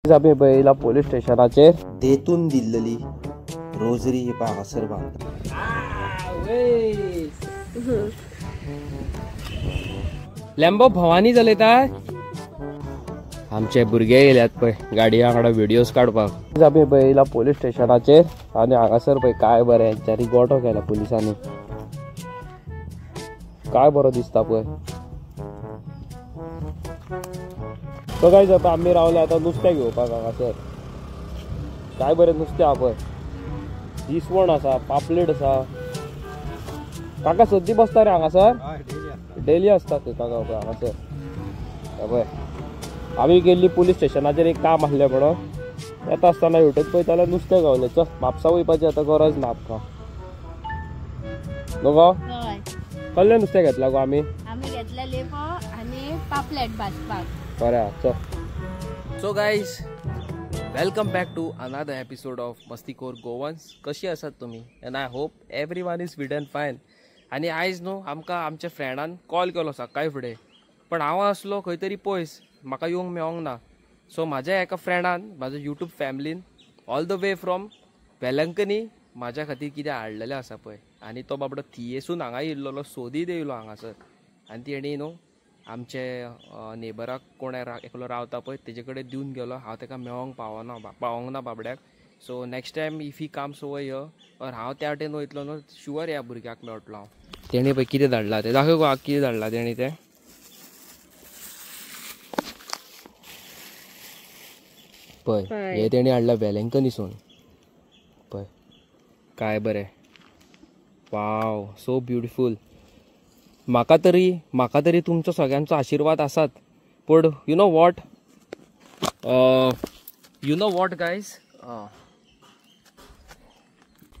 आमी पळयला पोलीस स्टेशनाचेर देतून दिल्लली रोजरी ही हांगासर बांदता. लॅम्बो भवानी चलयता. आमचे भुरगे येयल्यात पळय गाडये वांगडा व्हिडियोज काडपाक. आमी पळयला पोलीस स्टेशनाचेर आनी हांगासर पळय काय बरें हेंच्यांनी गोठो केला पुलिसांनी. काय बरो दिसता पळय. सो गायज आता आमी रावले आतां नुस्तें घेवपाक हांगासर. काय बरें नुस्तें आहा पळय. इसवण आसा, पापलेट आसा. काका सद्दी बसता रे हांगासर? डेली आसता थंय काका पळय हांगासर. पळय आमी गेल्ली पुलीस स्टेशनाचेर एक काम आसलें म्हणून येता आसतना युट्यूब पळयता जाल्यार नुस्तें गावलें. चल म्हापसा वयपाची आतां गरज ना आमकां. न्हू गो कसलें नुस्तें घेतलां गो आमी? आमी घेतलें लेपो आनी पापलेट भाजपाक. बरें चल. So guys welcome back to another episode of Mastikor Goans. कशी आसात तुमी? And I hope everyone is fit and fine. आनी आयज न्हू आमकां आमच्या फ्रेंडान कॉल केलो सकाळी फुडें, पण हांव आसलो खंय तरी पयस, म्हाका येवंक मेळोंक ना. सो म्हाज्या एका फ्रेंडान, म्हाज्या YouTube फॅमिलीन all the way from Velankanni म्हाज्या खातीर कितें हाडलेलें आसा पळय. आनी तो बाबडो थियेसून हांगा येयल्लो, सोदीत येयलो हांगासर. आनी तेणी न्हू आमचे नेबराक कोण एकलो रावता पळय तेजे कडेन दिवन गेलो. हांव ताका मेळोंक पावना, पावोंक ना बाबड्याक. So next time if he comes over here or हांव त्या वाटेन वयतलो न्हू, शुअर ह्या भुरग्याक मेळटलो हांव. तेणी पळय कितें धाडलां तें दाखय गो, कितें धाडलां तेणी तें. पळय हे तेणी हाडलां वेलंकनीसून. पळय काय बरें, वाव सो ब्युटिफूल. म्हाका तरी तुमचो सगळ्यांचो आशिर्वाद आसात, पूण you know what guys,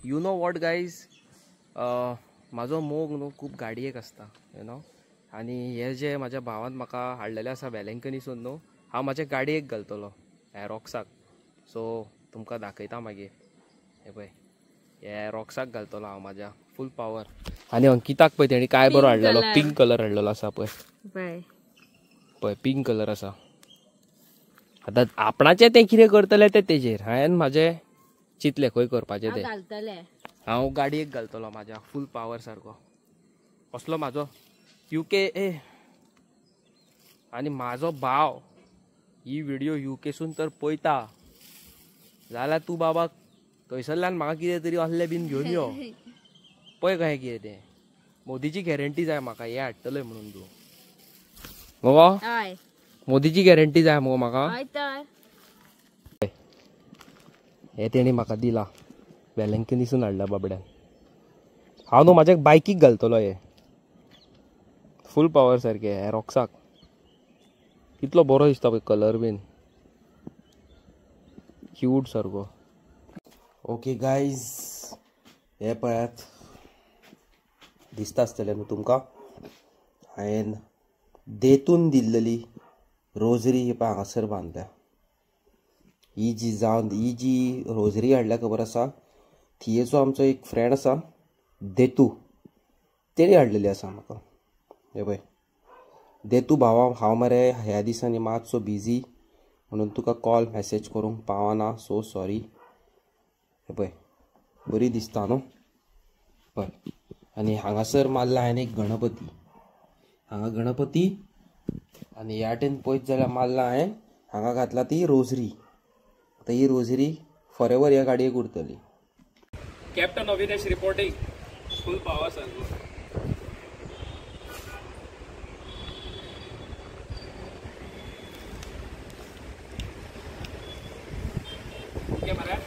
you know what guys, म्हाजो मोग न्हू खूब गाडयेक आसता, you know. आनी हे जे म्हाज्या भावान म्हाका हाडलेलें आसा वेलंकनीसून न्हू, हांव म्हाज्या गाडयेक घालतलो एरॉक्साक. सो तुमकां दाखयता मागीर. हे पळय हे रॉक्साक घालतलो हांव म्हाज्या फूल पावर. आनी अंकिताक पळय तेणी काय बरो हाडलेलो, पिंक कलर हाडलेलो आसा पळय. पळय पिंक कलर आसा. आतां आपणाचें तें कितें करतलें तें तेजेर. हांवें म्हाजें चिंतलें खंय करपाचें तें. हांव गाडयेक घालतलो म्हाज्या फूल पावर सारको असलो म्हाजो युके. ए आनी म्हाजो भाव ही व्हिडियो युकेसून तर पळयता जाल्यार तूं बाबा थंयसरल्यान म्हाका कितें तरी असलें बीन घेवन यो. पळय कशें कितें तें, मोदीची गॅरंटी जाय म्हाका, हें हाडटलें म्हणून तूं मगो. मोदीची गॅरंटी जाय मगो म्हाका. हें तेणी म्हाका दिलां, वेलंकनीसून हाडला बाबड्यान. हांव न्हू म्हाज्या बायकीक घालतलो हे फूल पावर सारकें हे रॉक्साक. कितलो बरो दिसता पळय कलर बीन, क्यूट सारको. ओके गायज, हे पळयात दिसता आसतलें न्हू तुमकां. हांवें देतून दिल्लली रोजरी ही पळय हांगासर बांदल्या. ही जी जावन ही जी रोजरी हाडल्या खबर आसा, थियेचो आमचो एक फ्रेंड आसा देतू, तेणी हाडलेली आसा म्हाका. हे पळय देतू भावा, हांव मरे ह्या दिसांनी मातसो बिजी म्हणून तुका कॉल मॅसेज करूंक पावना, सो सॉरी. हे पळय बरी दिसता न्हू पळय. आनी हांगासर मारला हांवें एक गणपती, हांगा गणपती. आनी ह्या वाटेन पळयत जाल्यार मारला हांवें हांगा घातला ती रोजरी. आतां ही रोजरी फॉरेवर ह्या गाडयेक उरतली. Captain Avinash reporting, full power सारको. ओके मरे,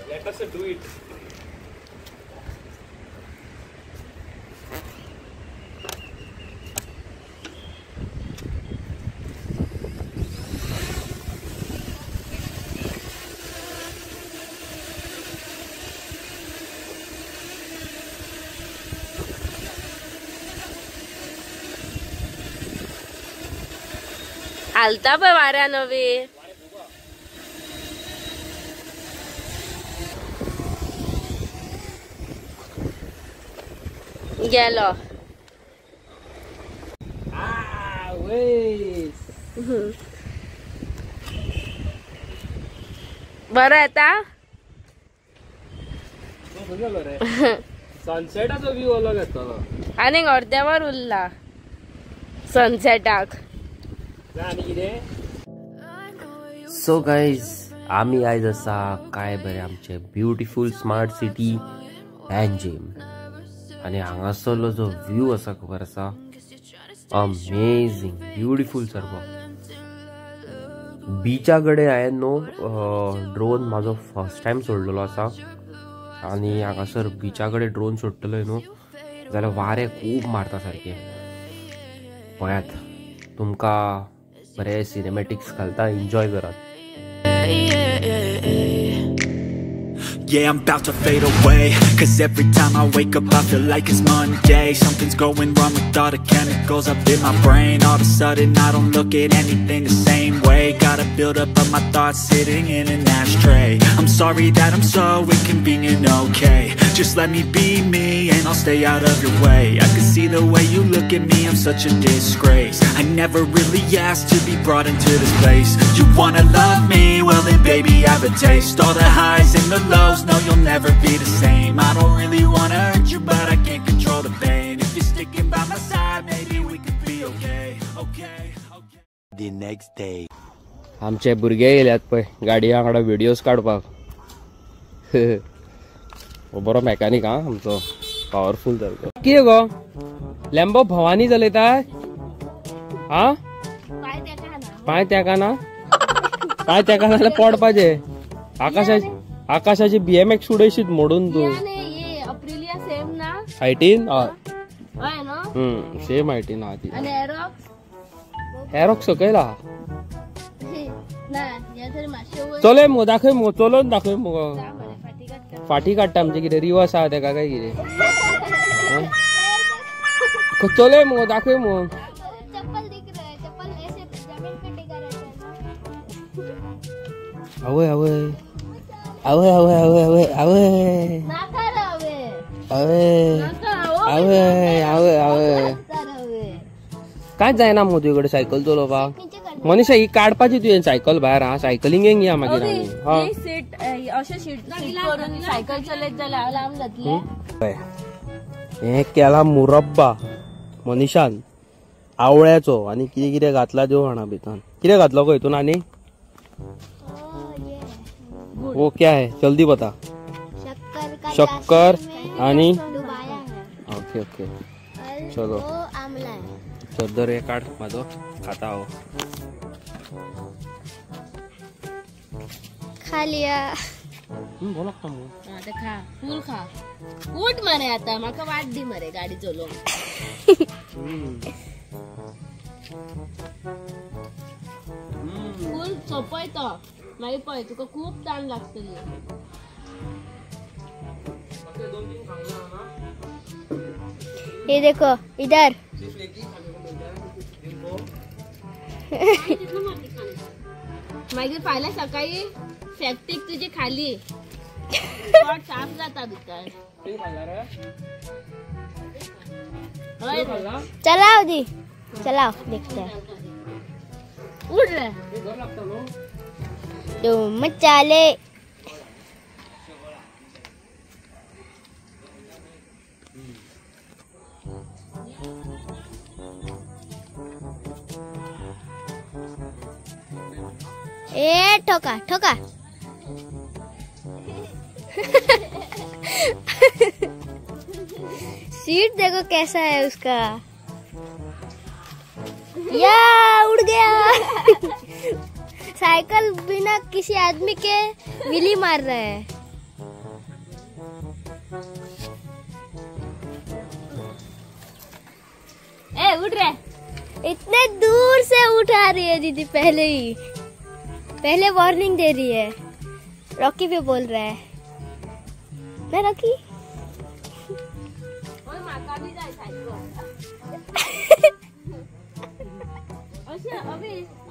let us do it. हालता पळय वाऱ्यान अवी. गेलो. बरं येता. सनसेटाचो व्यू अलग येतलो. आनीक अर्द्यावर उरला सनसेटाक. आनी कितें. सो गायज आमी आयज आसा काय बरें आमचे ब्युटिफूल स्मार्ट सिटी पँजिम. आनी हांगासरलो जो व्यू आसा खबर आसा, अमेझींग ब्युटिफूल सारको. बिचा कडेन हांवें न्हू ड्रोन म्हाजो फर्स्ट टायम सोडलेलो आसा. आनी हांगासर बिचा कडेन ड्रोन सोडटलो न्हू जाल्यार वारें खूब मारता सारकें. पळयात तुमकां बरे सिनेमॅटिक्स घालता, एन्जॉय करात. Yeah, I'm about to fade away. Cause every time I wake up I feel like it's Monday. Something's going wrong with all the chemicals up in my brain. All of a sudden I don't look at anything the same way. Gotta build up of my thoughts sitting in an ashtray. I'm sorry that I'm so inconvenient, okay. Just let me be me and I'll stay out of your way. I can see the way you look at me, I'm such a disgrace. I never really asked to be brought into this place. You wanna love me? Well then baby I have a taste. All the highs and the lows, no you'll never be the same. I don't really wanna hurt you but I can't control the pain. If you're sticking by my side maybe we could be okay. Okay, okay. The next day. आमचे भुरगे येयल्यात पळय गाडया वांगडा videos काडपाक. हो बरो mechanic हा आमचो, powerful सारको. कितें गो लॅम्बो भवानी चलयता? हा पांय तेका ना, पांय तेका जाल्यार पडपाचें. आकाशाची आकाशाची BMX उडयशीत मोडून तूं. हायटीन सेम हायटीन आहा ती. एरोक्स सकयल आहा. चलय मुगो, दाखय मुगो, चलोवन दाखय मुगो. फाटी काडटा आमचे कितें रिवर्स आहा तेका काय कितें. चलय मुगो, दाखय मुगो. आवय आवय आवय आवय आवय आवय आवय आवय आवय आवय आवय. कांयच जायना मुगो तुजे कडेन सायकल चलोवपाक. मनीषा ही काडपाची तुवें सायकल भायर. हा सायकलिंगेक या मागीर आमी. सीट अशें सीट करून सायकल चलयत जाल्यार लांब जातलें. हें केला मुरब्बा मनीषान आवळ्याचो. आनी कितें कितें घातला देव जाणा भितर. कितें घातलो गो हितून? आनी वो क्या है जल्दी बता. शक्कर आणि ओके ओके चलो चल हे काढ माझो खाता हो. खा लिया. बोला आता खा, फुल खा. उठ मरे आता म्हाका वाट दी मरे गाडी चलोवंक. फुल सोंपय तो मागीर पळय तुका खूब ताण लागतली. ये देखो इधर. मागीर फाल्यां सकाळी सेप्टीक तुजी खाली पोट साफ जाता भितर. चलाओ दी, चलाओ देखते हैं. उठ रे तुम चाले. ए ठोका ठोका. सीट देखो कैसा है उसका. या उड़ गया. साइकिल बिना किसी आदमी के विली मार रहा है. ए उठ रहे. इतने दूर से उठा रही है दीदी, पहले ही पहले वार्निंग दे रही है. रॉकी भी बोल रहा है ना रॉकी.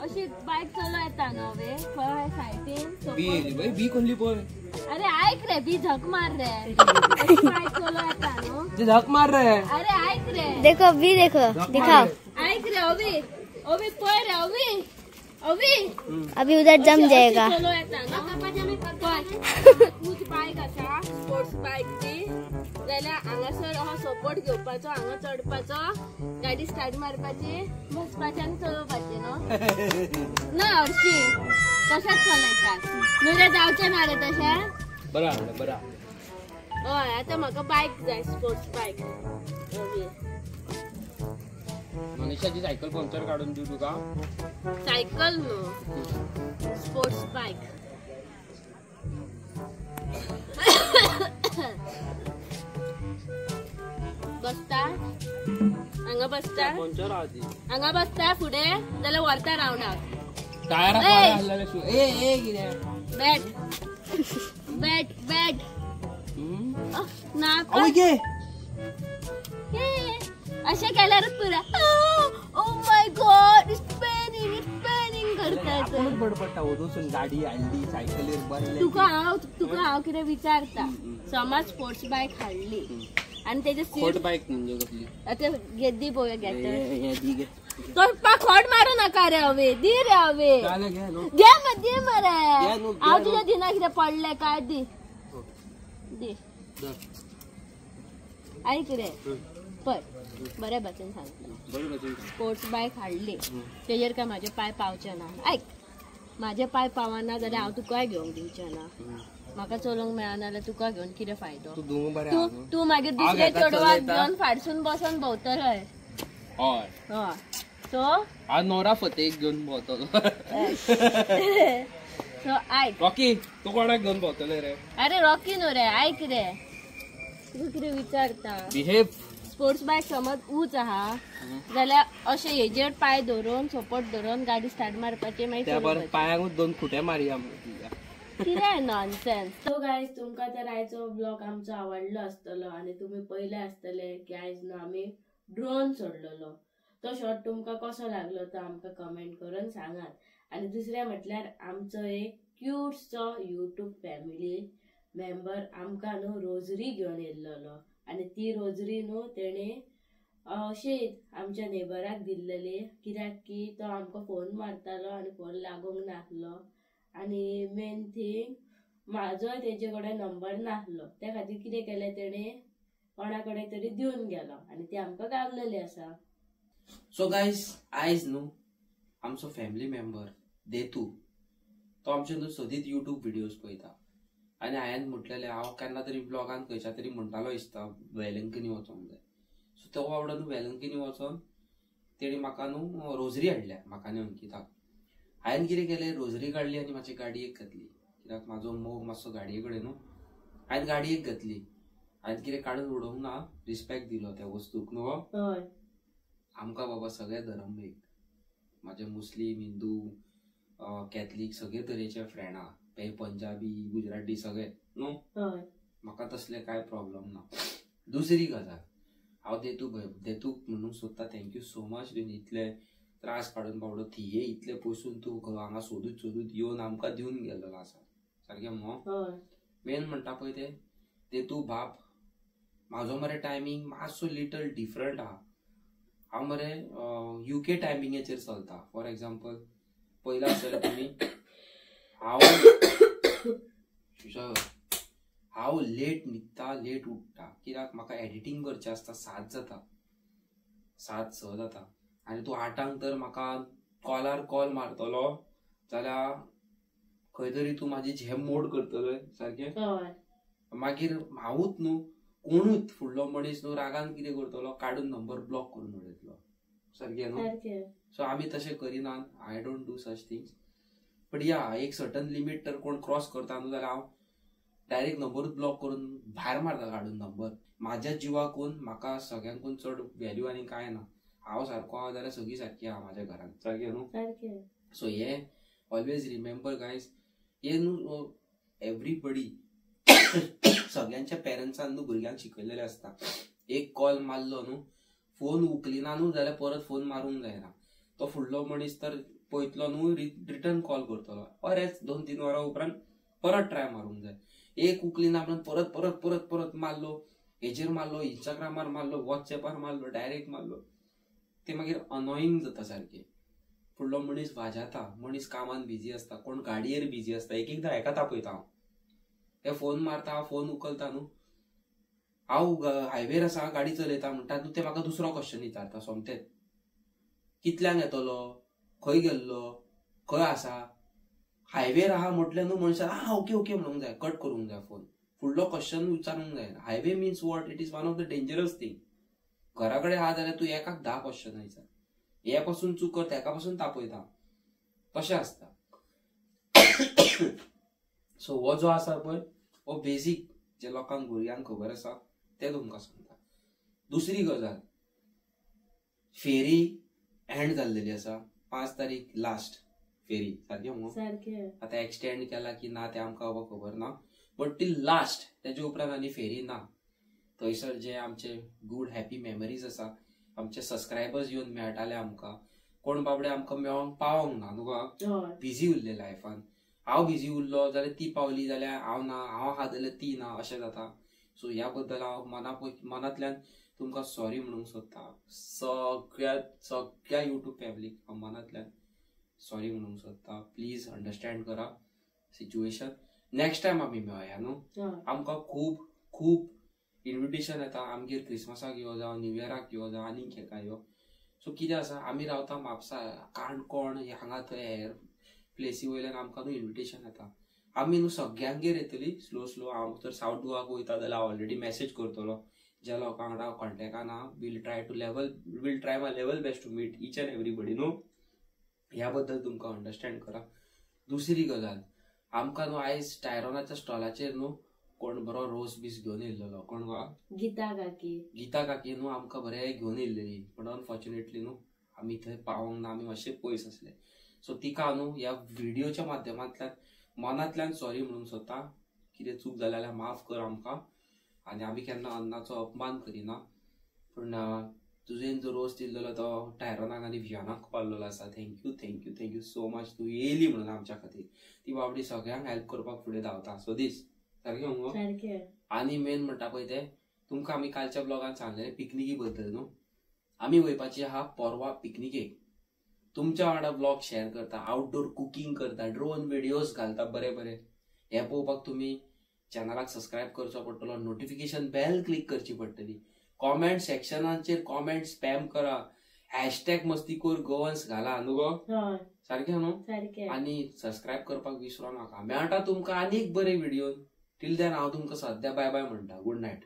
अशी बाईक चलो येता न्हू वे खंय सायटीन. बी कोणली पळय. अरे ऐक रे, बी झक मार रे. बाईक चलो येता न्हू, झक मार रे. अरे ऐक रे, देखो बी देखो दिखाओ. ऐक रे अभी, अभी पळय रे अभी, अभी अभी उधर जम जाएगा. चलो येता न्हू. उंच बायक आसा, स्पोर्ट्स बायक ती, जाल्यार हांगासर असो सपोर्ट घेवपाचो, हांगा चडपाचो, गाडी स्टार्ट मारपाची, बसपाची आनी चलोवपाची न्हू. ना हरशी तशेंच चलयतात न्हू रे, जावचें ना रे तशें. बरं बरं. हय आतां म्हाका बायक जाय, स्पोर्ट्स बायक. मनीषाची सायकल पंक्चर काडून दिवं तुका? सायकल न्हू, स्पोर्ट्स बायक. बसता हांगा, बसता हांगा, बसता फुडें जाल्यार व्हरता रावंडाक. बॅट बॅट बॅट ना अशें केल्यारूच पुरा. Oh my God, it's paining, it's paining करता. बडबडटा वचून गाडी हाडली, सायकलीर बसले. तुका हांव कितें विचारता, समज स्पोर्ट्स बायक हाडली आनी तेजे सीट बायक म्हणजे कसली आतां दी पळोवया घेता. तो खोट मारू नाका रे हवे, दी रे हवे, घे दी मरे. हांव तुज्या दिना कितें पडलें काय? दी दी. ऐक रे पळय, बरे भशेन सांगता, स्पोर्ट्स बायक हाडली तेजेर काय म्हाजे पांय पावचे ना. ऐक, म्हाजे पांय पावना जाल्यार हांव तुकाय घेवंक दिवचें ना. म्हाका चलोवंक मेळना जाल्यार तुका घेवन कितें फायदो? तूं मागीर दुसऱ्या चेडवाक घेवन फाटसून बसोन भोंवतलोय. हय हय. सो हांव नोरा फतेक घेवन भोंवतलो. सो ऐक रॉकी, तूं कोणाक घेवन भोंवतले रे? अरे रॉकी न्हू रे, ऐक रे, तुका कितें विचारता. बिहेव. स्पोर्ट्स बायक समज ऊंच आहा जाल्यार अशें हेजेर पांय धरून सपोर्ट धरून गाडी स्टार्ट मारपाची, मागीर पांयांकूच दोन खुटे मारया. कितें नॉनसेन्स. सो गायज, तुमकां तर आयचो ब्लॉग आमचो आवडलो आसतलो आनी तुमी पयले आसतले की आयज न्हू आमी ड्रोन सोडलेलो. तो शॉट तुमकां कसो लागलो तो आमकां कमेंट करून सांगात. आनी दुसरें म्हटल्यार आमचो एक क्यूटसो यूट्यूब फॅमिली मेंबर आमकां न्हू रोजरी घेवन येयल्लो आनी ती रोजरी न्हू तेणें अशीच आमच्या नेबराक दिल्लेली, कित्याक की तो आमकां फोन मारतालो आनी फोन लागूंक नासलो आनी मेन थींग म्हाजोय तेजे कडेन नंबर नासलो. त्या खातीर कितें केलें तेणें कोणा कडेन तरी दिवन गेलो आनी ती आमकां गावलेली आसा. सो गायज, आयज न्हू आमचो फॅमिली मेंबर देतू तो आमचे न्हू सदींच यूट्यूब व्हिडियोज पळयता आनी हांवें म्हटलेलें हांव केन्ना तरी ब्लॉगान खंयच्या तरी म्हणटालो दिसता वेलंकनी वचोंक जाय. सो तो बाबडो न्हू वेलंकनी वचोन तेणी म्हाका न्हू रोजरी हाडल्या, म्हाका आनी अंकिताक. हांवें कितें केलें, रोजरी काडली आनी म्हाजी गाडयेक घातली, कित्याक म्हाजो मोग मातसो गाडये कडेन न्हू. हांवें गाडयेक घातली, हांवें कितें काडून उडोवंक ना, रिस्पेक्ट दिलो त्या वस्तूक न्हू. आमकां बाबा सगळे धर्म एक, म्हाजे मुस्लीम, हिंदू, कॅथलीक सगळे तरेचे फ्रेंड आहा, ते पंजाबी, गुजराती सगळे न्हू. म्हाका तसले कांय प्रॉब्लम ना. दुसरी गजाल, हांव देतूक म्हणूंक सोदता thank you so much, तुवें इतले त्रास काडून बाबडो थिये इतले पयसून तूं हांगा सोदूत सोदूत येवन आमकां दिवन गेल्लो आसा सारकें मो. मेन म्हणटा पळय तें देतू बाप, म्हाजो मरे टायमींग मातसो लिटल डिफरंट आहा. हांव मरे युके टायमिंगेचेर चलता. फॉर एग्जाम्पल पयला आसतलें तुमी, हांव लेट न्हिदता, लेट उठ्ठा, कित्याक म्हाका एडिटींग करचें आसता. 7 जाता, 7-6 जाता आनी तूं 8 तर म्हाका कॉलार कॉल मारतलो जाल्यार खंय तरी तूं म्हाजी झेम मोड करतलो सारकें. मागीर हांवूच न्हू कोणूच फुडलो मनीस न्हू रागान कितें करतलो, काडून नंबर ब्लॉक करून उडयतलो सारकें न्हू. सो आमी तशें करिनात, I don't do such things. But yeah एक सर्टन लिमीट तर कोण क्रॉस करता न्हू जाल्यार हांव डायरेक्ट नंबरूच ब्लॉक करून भायर मारता काडून नंबर. म्हाज्या जिवाकून म्हाका सगळ्यांकून चड व्हॅल्यू आनी कांय ना. हांव सारको आहा जाल्यार सगळीं सारकी आहा म्हाज्या घरान सारकें न्हू. सो हे ऑलवेज रिमेंबर गायज, हे न्हू एवरीबडी सगळ्यांच्या पेरंट्सान न्हू भुरग्यांक शिकयलेलें आसता, एक कॉल मारलो न्हू फोन उखलिना न्हू जाल्यार परत फोन मारूंक जायना. तो फुडलो मनीस तर पळयतलो न्हू, रिटर्न कॉल करतलो, बरेंच 2-3 वरां उपरांत परत ट्राय मारूंक जाय. एक उखलिना म्हणून परत परत परत परत मारलो, हेजेर मारलो, इंस्टाग्रामार मारलो, वॉट्सएपार मारलो, डायरेक्ट मारलो, ते मागीर अनोईंग जाता सारकें. फुडलो मनीस वाजाता, मनीस कामान बिजी आसता, कोण गाडयेर बिजी आसता. एक एकदां हेका तापयता हांव, ते फोन मारता, हांव फोन उखलता न्हू, हांव हायवेर आसा गाडी चलयता म्हणटा न्हू, ते म्हाका दुसरो क्वेश्चन विचारता सोमतेच, कितल्यांक येतलो, खंय गेल्लो, खंय आसा. हायवेर आहा म्हटलें न्हू मनशान आं ओके ओके म्हणूंक जाय, कट करूंक जाय फोन, फुडलो क्वेश्चन विचारूंक जायना. Highway means what, it is one of the dangerous thing. घरा कडेन आहा जाल्यार तूं एकाक 10 क्वेश्चन विचार, हे पासून चूक कर, तेका पासून तापयता, तशें आसता. सो हो जो आसा पळय हो बेजीक जे लोकांक भुरग्यांक खबर आसा ते तुमकां सांगता. दुसरी गजाल, फेरी एंड जाल्लेली आसा, 5 तारीख लास्ट फेरी, सारकें मगो? सारकें. आतां एक्सटेंड केला की ना तें आमकां बाबा खबर ना, बट ती लास्ट, तेजे उपरांत आनी फेरी ना. थंयसर जे आमचे गूड हॅपी मेमरीज आसा, आमचे सबस्क्रायबर्स येवन मेळटाले आमकां, कोण बाबडे आमकां मेळोंक पावोंक ना न्हू गो, बिजी उरले लायफान. हांव बिजी उरलो जाल्यार ती पावली जाल्यार हांव ना, हांव आहा जाल्यार ती ना, अशें जाता. सो ह्या बद्दल हांव मनांतल्यान तुमकां सॉरी म्हणूंक सोदता. सगळ्या सगळ्या युट्यूब फॅमिलीक हांव मनांतल्यान सॉरी म्हणूंक सोदता. प्लीज अंडरस्टँड करा सिच्युएशन. नेक्स्ट टायम आमी मेळया न्हू. आमकां खूब खूब इन्विटेशन येता आमगेर, क्रिसमसाक यो जावं न्यू इयराक यो जावं आनीक हेका यो. सो कितें आसा, आमी रावता म्हापसा, काणकोण हांगा थंय हेर प्लेसी वयल्यान आमकां न्हू इन्विटेशन येता. आमी न्हू सगळ्यांगेर येतली स्लो स्लो. हांव जर सावथ गोवाक वयता जाल्यार हांव ऑलरेडी मॅसेज करतलो ज्या लोकां वांगडा हांव कॉन्टेक्टान आहा, will try to level, will try my level best to meet each and everybody न्हू. ह्या बद्दल तुमकां अंडरस्टँड करा. दुसरी गजाल, आमकां न्हू आयज टायरोनाच्या स्टॉलाचेर न्हू कोण बरो रोस बीस घेवन येयल्लो, कोण गो, गीता काकी. गीता काकी न्हू आमकां बरें घेवन येयल्लेली, पूण अनफॉर्च्युनेटली न्हू आमी थंय पावोंक ना, आमी मातशे पयस आसले. सो तिका न्हू ह्या व्हिडियोच्या माध्यमांतल्यान मनांतल्यान सॉरी म्हणूंक सोदता. कितें चूक जाल्या जाल्यार माफ कर आमकां, आनी आमी केन्ना अन्नाचो अपमान करिना. पूण तुजेन जो रोस दिल्लो तो टायरोनाक आनी वियानाक पावलेलो आसा. Thank you thank you thank you so much, तूं येयली म्हणून आमच्या खातीर. ती बाबडी सगळ्यांक हेल्प करपाक फुडें धांवता सदीच, सारकें मगो? सारकें. आनी मेन म्हणटा पळय तें तुमकां आमी कालच्या ब्लॉगान सांगलेलें पिकनिकी बद्दल न्हू. आमी वयपाची आहा पोरवा पिकनिकेक, तुमच्या वांगडा ब्लॉग शेअर करता, आउटडोर कुकींग करता, ड्रोन व्हिडियोज घालता बरे बरे. हे पळोवपाक तुमी चॅनलाक सबस्क्रायब करचो पडटलो, नोटिफिकेशन बेल क्लिक करची पडटली, कॉमेंट सेक्शनाचेर कॉमेंट स्पॅम करा, हॅशटॅग मस्तीखोर गोवन्स घाला न्हू गो, सारकें न्हू? सारकें. आनी सबस्क्रायब करपाक विसरो नाका. मेळटा तुमकां आनीक बरे व्हिडियो. टिल then हांव तुमकां सद्या बाय बाय म्हणटा. Good night.